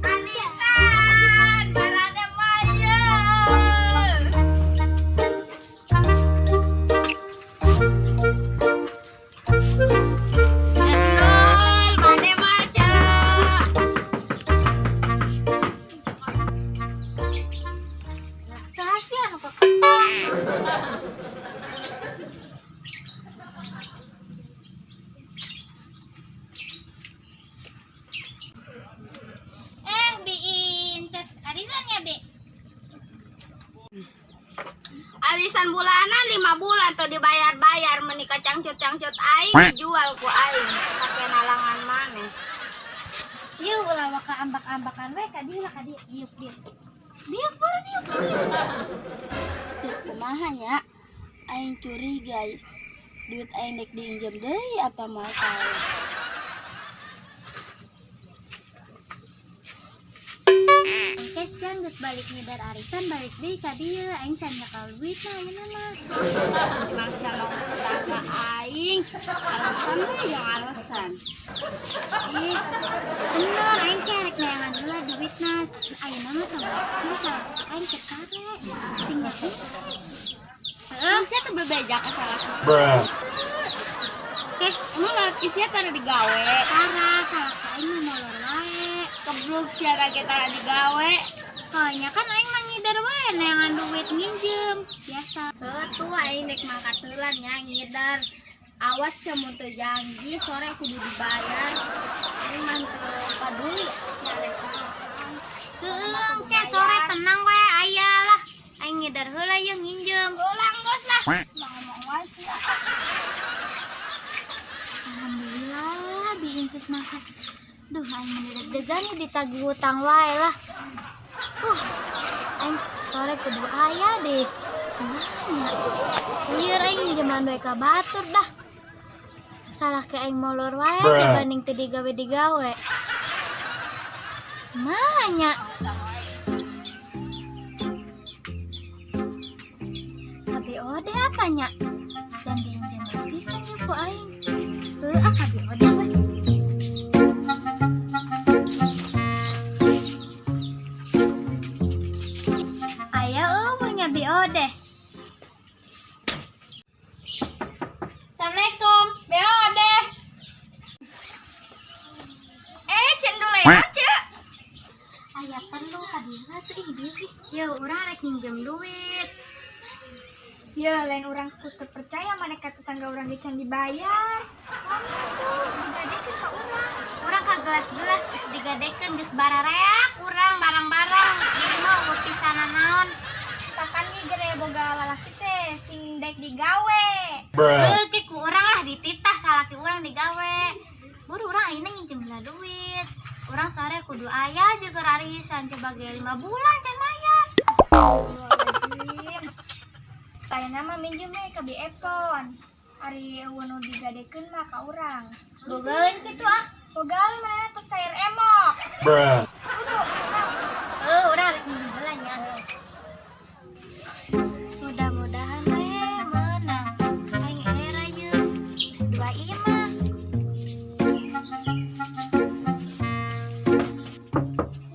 Arisan, barada maya. Cendol, bade maca. Saha sih anu keketok? Eh, Bi Inces, arisan ya, Bi? Arisan bulanan 5 bulan tuh dibayar-bayar, menikah cangcut-cangcut aing dijual ku aing pakai nalangan maneh. Yuk, ulah waka ambak-ambakan we ka dieu lah, ka dieu. Diuk, diuk. Diuk, baru diuk, diuk. Teu kumaha nya, aing curiga duit aing dek diinjem deui apa masalah. Engke siang geus balik ngidar arisan, balik deui ka dieu, aing can nyekel duit lah ayeuna mah. Emang siapa tetangga aing alasan deh yang alasan. Ih, bener aing teh rek neangan heula duitna. Ayeuna mah sama aing teu kare. Sing yakin. Heeh, sia tuh bebeja ka salaki. Bruh. Oke, Emang laki sia tara digawe? Tara, salaki aing mah molor wae. Kebluk sia lagi tara digawe. Soalnya kan aing mah ngidar wae neangan duit nginjem. Biasa. Heuh tuh aing dek mangkat heula nya ngidar. Awas sia mun teu janji sore kudu dibayar. Aing mah teu paduli sia rek. Heeh, engke sore tenang wae aya lah. Aing ngidar heula yeuh nginjem. Ulang geus lah. Ngomong wae sia. Alhamdulillah, Bi Inces mangkat. Duh, aing meni deg-degan nih ditagih hutang wae lah. Aing sore kudu aya deh. Kumaha? Lieur aing nginjeman we ka batur dah. Salah ke aing molor wae Bruh. dibanding teu digawe-digawe. Kumaha nya? Ka BOD apa nya? Can diinjeman pisan yeuh ku aing. Heuh ah, ka BOD we. Aya euweuh nya BOD. Assalamualaikum, BOD. Eh, cendol enak, Cek. Aya perlu ka dieu tuh ih dieu ih. Ya urang rek minjem duit. Ya, lain urang ku terpercaya maneh ka tetangga urang ge can dibayar. Mana tuh digadekeun ka urang. Urang ka gelas-gelas geus digadekeun, geus barareak urang barang-barang. Di imah euweuh pisan naon. Takan ge gere boga lalaki teh sing dek digawe. Bruh. Heuh, ke ku urang lah dititah salaki urang digawe. Buru urang ayeuna nginjem heula duit. Urang sore kudu aya jeung keur arisan, coba ge 5 bulan can bayar. Astagfirullahaladzim. Saya mah minjem we ka Bi Epon. Ari euweuh nu digadekeun mah ka urang. Boga lain kitu ah. Boga manehna tos cair emok. Bruh. Kudu tenang. Heuh, urang rek minjem heula nya. Mudah-mudahan we menang. Aing era yeuh. Geus dua imah.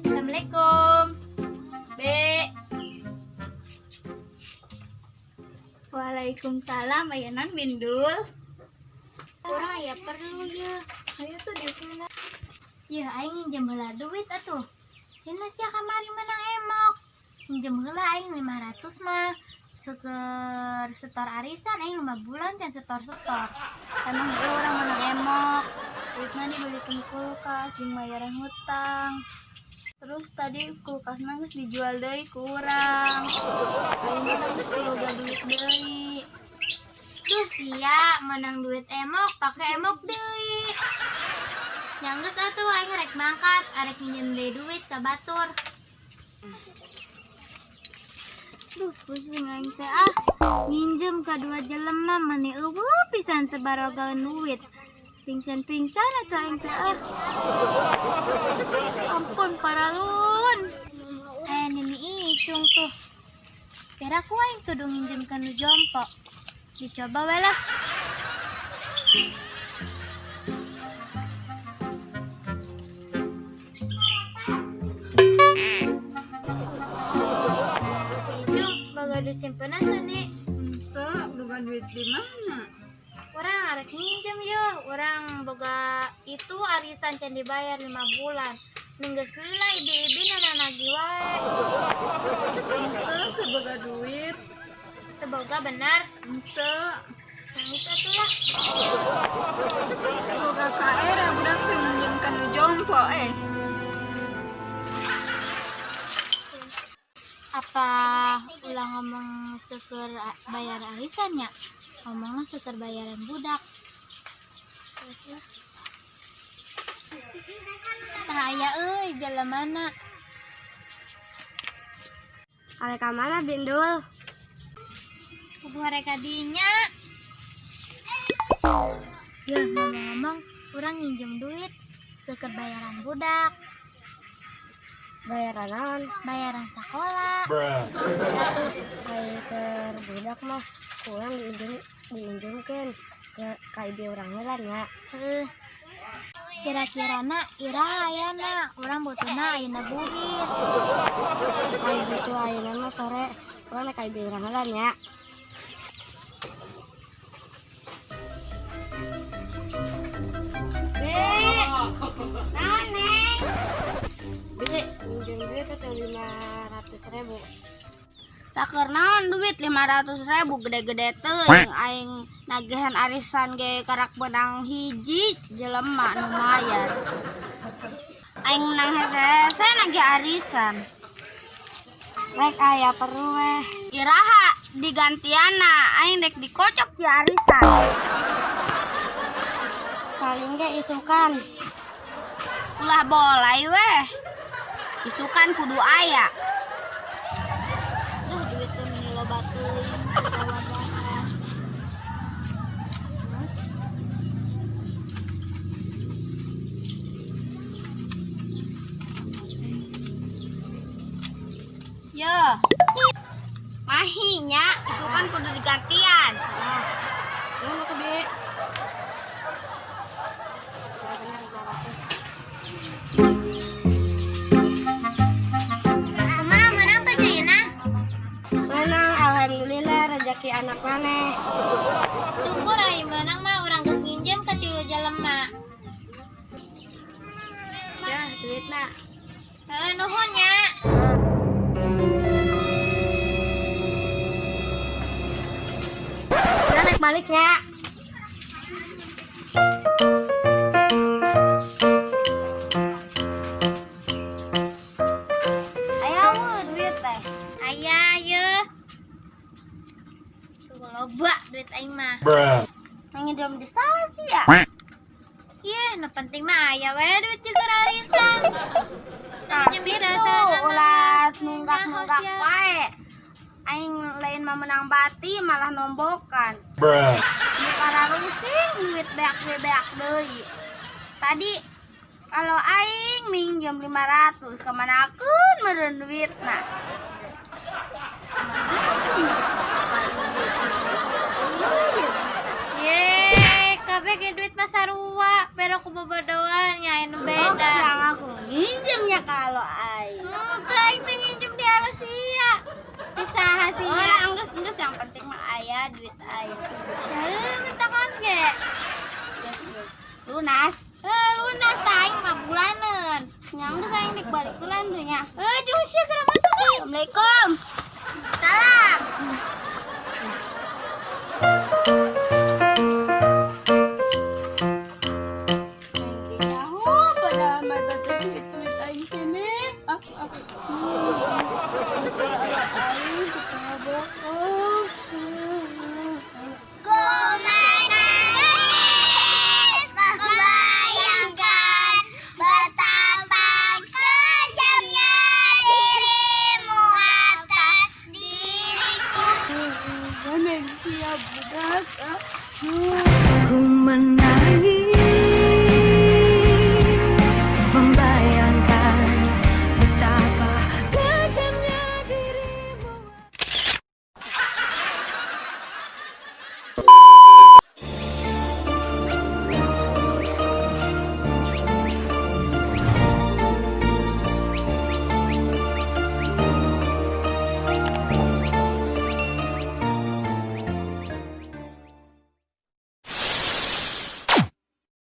Assalamualaikum. B. Waalaikumsalam, ayanan bindul. Urang aya perlu ye. Ayo tuh dieu. Yeuh, aing nginjem heula duit atuh. Cenah sia kamari menang emok. Nginjem heula aing 500 mah. Seger setor arisan aing 5 bulan can setor-setor. Emang ieu urang menang emok. Duit mah dibelikeun kulkas jeung bayaran hutang. Terus tadi kulkasna geus dijual deui ku urang. Ayeuna mah geus teu boga duit deui. Duh sia, menang duit emok pake emok deui. Nya geus atuh aing rek mangkat, arek minjem deui duit ka batur. Duh, pusing aing teh ah. Nginjem ka dua jelema mani euweuh pisan teu barogaeun duit. Pingsan-pingsan atuh aing teh ah. Ampun paralun. Aya nini icung tuh. Kira ku aing kudu nginjem ka nu jompo. Dicoba we lah. Boga duit simpenan tuh nih. Henteu, boga duit di mana? Urang arek nginjem yo, urang boga itu arisan can dibayar 5 bulan. Minggu lila ibi-ibi nana nagih wae. Henteu, teu boga duit. Teu boga bener. Henteu. Nangis atuh lah. Teu boga kaera budak teh minjem ka nu jompo eh. Apa ulah ngomong seukur bayar arisan nya? Ngomongna seukur bayaran budak. Tah aya euy jelemana. Arek ka mana Bindul? Kubu arek ka dinya. Ya ngomong-ngomong, urang nginjem duit seukur bayaran budak. Bayaran naon? Bayaran sekolah. Ai keur budak mah kurang diinjemkeun ke ka ibu urang heula nya. Heuh. Kira-kirana iraha ayana, urang butuhna ayeuna burit. Ai butuh ayeuna mah sore, urang ka ibu urang heula nya. Be. Naon, Neng? Bi, minjem duit teh 500.000. Saker naon duit 500.000 gede-gede teuing aing nagihan arisan ge karak menang hiji jelema nu mayar. Aing menang hese-hese nagih arisan. Rek aya perlu weh. Iraha digantiana aing rek dikocok di arisan. Paling ge isukan. Ulah bolai weh. Isukan kudu aya. Duh, duit teh meni loba teuing kawadahan. Terus Yo. Mahinya isukan kudu digantian. Nuhun atuh, Bi. Bener 500. Kumaha menang teh Jaina? Menang, alhamdulillah rezeki anak maneh. Syukur ai menang mah urang geus nginjem ka tilu jelema. Ya, duitna. Heuh, nuhun nya. Udah naik baliknya. Aya we duit teh. Aya ye. Tuh loba duit aing mah. Bruh. Nginjem di sasi ya. Ye, nu penting mah aya we duit juga arisan. Nah, Minjem gitu bisa ulah nunggak-nunggak Naos ya. wae. Aing lain mah menang bati malah nombokan. Bruh. Nu pararusing duit beak deui beak deui. Tadi kalau aing minjem 500 kemanakeun meureun duitna. Ye, kabeh ge duit mah sarua, pero ku bobodoan nya anu Oh, beda. yang aku nginjemnya kalau aing. Henteu aing teh nginjem di Asia. Cik saha Oh, sia? enggeus enggeus yang penting mah aya duit aing. Heuh, minta kan ge. Lunas. Heuh, lunas tah aing mah bulaneun. Nya geus aing dik balik bulan tuh nya. Heuh, jeung sia keur mah tuh. Assalamualaikum. Salam. Nyaho padahal mah teh duit-duit aing keneh. Ah, ah. Aing ketabokan.